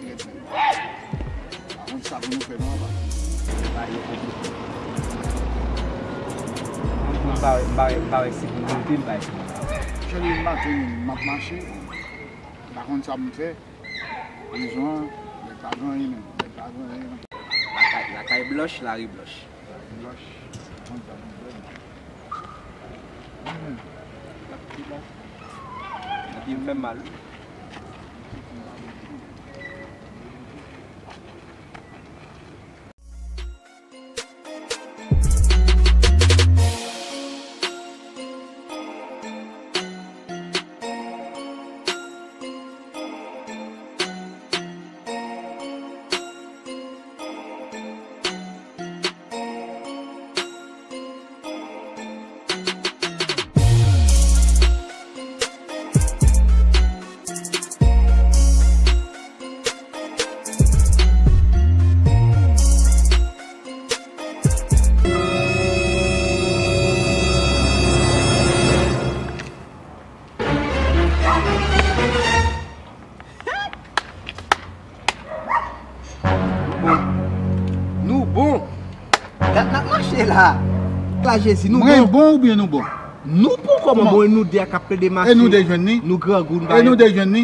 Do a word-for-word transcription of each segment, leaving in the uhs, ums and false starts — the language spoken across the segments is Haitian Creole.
Pa konn sa pou nou fè non, papa. Bagay yo konplike. M pa wè, m pa wè, m pa wè si pou m monte, m pa wè si pou m monte. Chèlbè, maten, m ap mache. M pa konn sa pou m fè. Prizon an, nèg pa gen anyen menm. Nèg pa gen anyen menm. Lakay, lakay blanch, lari blanch. Blanch. Konn sa pou m fè. Hmm. Epi m fè m mal. Nou bon. Gad n ap mache la. La Jezi, nou bon. Mwen bon oubyen nou bon? Nou bon kòman bon e nou de a k ap plede mache. E nou de jwenn ni? Nou grangou, nou pa gen. E nou de jwenn ni?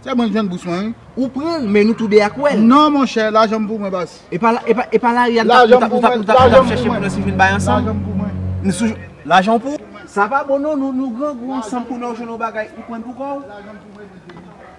Se mwen k jwenn bous mwen, wi. Ou pran l, men nou tou de a k wè l. Non, monchè, lajan m pou mwen, baz. E pa la, e pa, e pa lari a nou t ap, nou t ap, nou t ap, nou t ap, nou t ap chèche pou nou si vin bay ansanm. Lajan m pou mwen. Nou sou, lajan w pou ou? Sa pa bon non, nou, nou grangou ansanm pou nou jwenn yon bagay, ou pran l pou kò w? Lajan m pou mwen.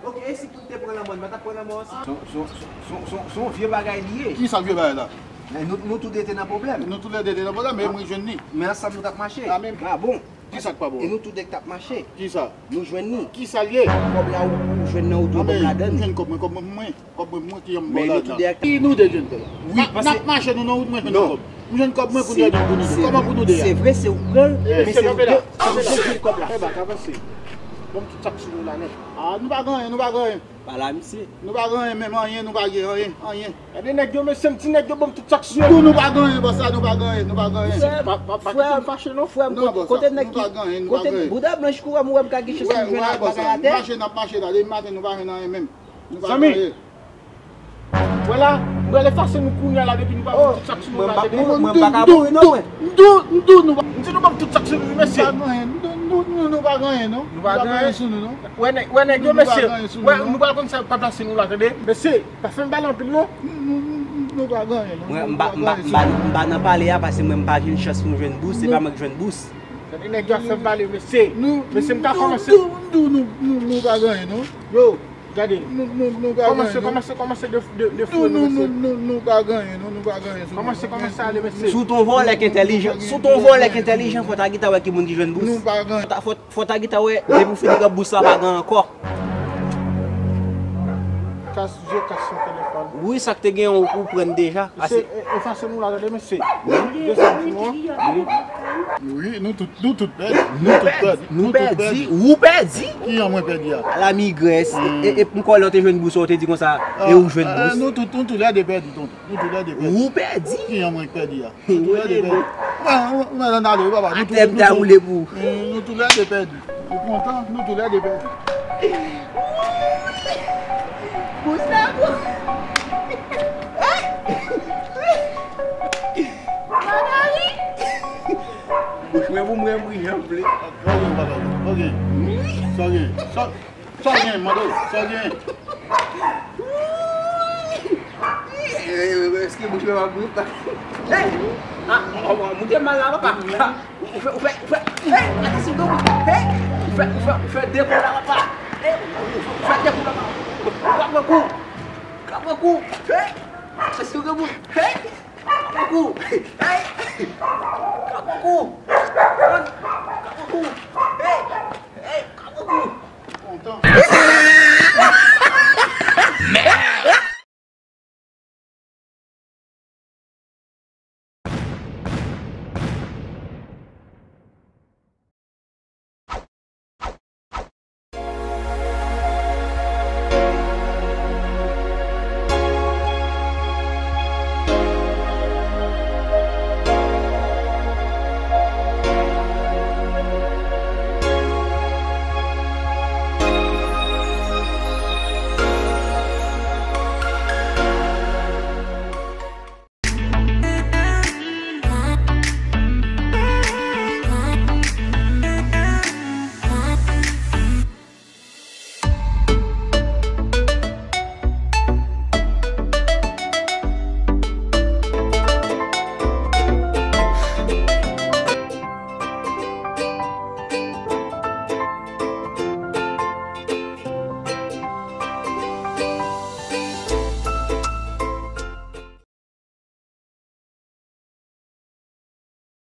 Ok, e si pou n te pran lanmò, nou pa t ap pran lanmò ansanm? Se, se, se, se, se yon vye bagay li ye. Kisa vye bagay la? Men nou, nou tou de te nan pwoblèm. Nou tou lè de te nan pwoblèm, men mwen jwenn ni. Men ansanm nou t ap mache. Ah, men. Ah bon. Kisa k pa bon? E nou tou de k t ap mache. Kisa? Nou jwenn ni. Kisa l ye? Kòb la ou, ou jwenn nan ou dwe ban m ladan l. Mwen jwenn kòb mwen, kòb mwen pou mwen. Kòb mwen pou mwen ki jan m ba w ladan. Men nou tou de ak. Ki nou de jwenn kòb la? Wi, paske n ap mache nou nan wout, mwen jwenn kòb. Mwen jwenn kòb mwen pou nou de jwenn kòb. Kòman pou nou de a? Se vre, se ou pran l, men se nou de, se nou de jwenn kòb la. Ebyen, ka avanse. Ban m tout sa k sou nou la nèt. Ah, nou pa gen anyen, nou pa gen anyen. Pale a misye. Nou pa gen anyen, menm anyen, nou pa gen anyen, anyen. Gade nèg yo, mesye, m di nèg yo ban m tout sa k sou yo. Nou, nou pa gen anyen, bòs la, nou pa gen anyen, nou pa gen anyen. Pa, pa, pa kite m fache, non. Frè m, kote nèg ki, kote bouda blanch kou wè m, ou wè m ka gen chans pou m jwenn bagay atè. Mache, n ap mache la, depi maten nou pa jwenn anyen menm. Nou pa gen anyen. Zanmi, wè la, m prale efase nou kounye a la, depi nou pa ban m tout sa k sou nou la. Mwen pa ka mouri non, mwen. M di nou ban m tout sa k sou nou, mesye. Nou pa gen anyen, nou, nou, nou, nou pa gen anyen, non. Nou pa gen anyen sou nou, non. Wè nèg, wè nèg yo, mesye. Wè, nou pral konn sa yo pa plase nou la, tande. Mesye, pa fè m pale anpil, non. Nou, nou, nou, nou pa gen anyen, non. Mwen, m pa, m pa, m pa, m pa nan pale a, paske mwen, m pa jwenn chans pou m jwenn bous, se pa mwen k jwenn bous. Gade nèg yo ap fè m pale, mesye. Mesye, m ka kòmanse. Nou, nou, nou, nou, nou pa gen anyen, non. Yo, gade. Nou, nou, nou pa gen anyen, non. Kòmanse, kòmanse, kòmanse de, de, de fou, mesye. Nou, nou, nou, nou pa gen anyen, non, nou pa gen anyen sou nou. Kòmanse, kòmanse ale, mesye. Si w t on vòlè k entèlijan, si w t on vòlè k entèlijan, fò w ta gentan wè ki moun ki jwenn bous. Nou pa gen anyen. Fò, fò, Fò w ta gentan wè, depi w fini pran bous la, pa gen ankò. Kas, je kas yon telefòn. Wi, sa k te gen, ou, ou pran deja. Mesye, e, efase nou la, tande, mesye. Wi. Desann nou an. Wi, nou tout, nou tout pèdi. Nou tout pèdi. Nou pèdi. Ou pèdi. Ki jan mwen pèdi a? Lamigrès. E, e, e, m kwè lè w te jwenn bous ou te di konsa, e ou jwenn bous. Nou tout, nou tou lè de pèdi, tonton. Nou tou lè de pèdi. Ou pèdi. Ki jan mwen pèdi a? Nou tou lè de pèdi. Mwen, mwen, mwen, ann ale, wi, papa. Atè m ta woule pou ou. Nou tou lè de pèdi. Ou kontan? Nou tou lè de pèdi. Gustavo! Madari! Bouch mwen pou mwen, m ri jan m vle. Ok, papa. Ok. Sa w gen? Sa w gen? Sa w gen, mande w, sa w gen? Èske bouch mwen pa bout la? Hey! Ah, oh, oh, moute mal la, papa. Ah, ou fè, ou fè, ou fè, hey, atansyon, non. Hey! Ou fè, ou fè, ou fè de kou la, papa. Hey! Ou fè de kou la, papa. Ou ka pran kou. Ou ka pran kou. Hey! Èske ou gen bout? Hey! Ou ka pran kou. Hey! Ou ka pran kou. Ou ka pran kou. Hey! Hey! Ou ka pran kou. Kontan.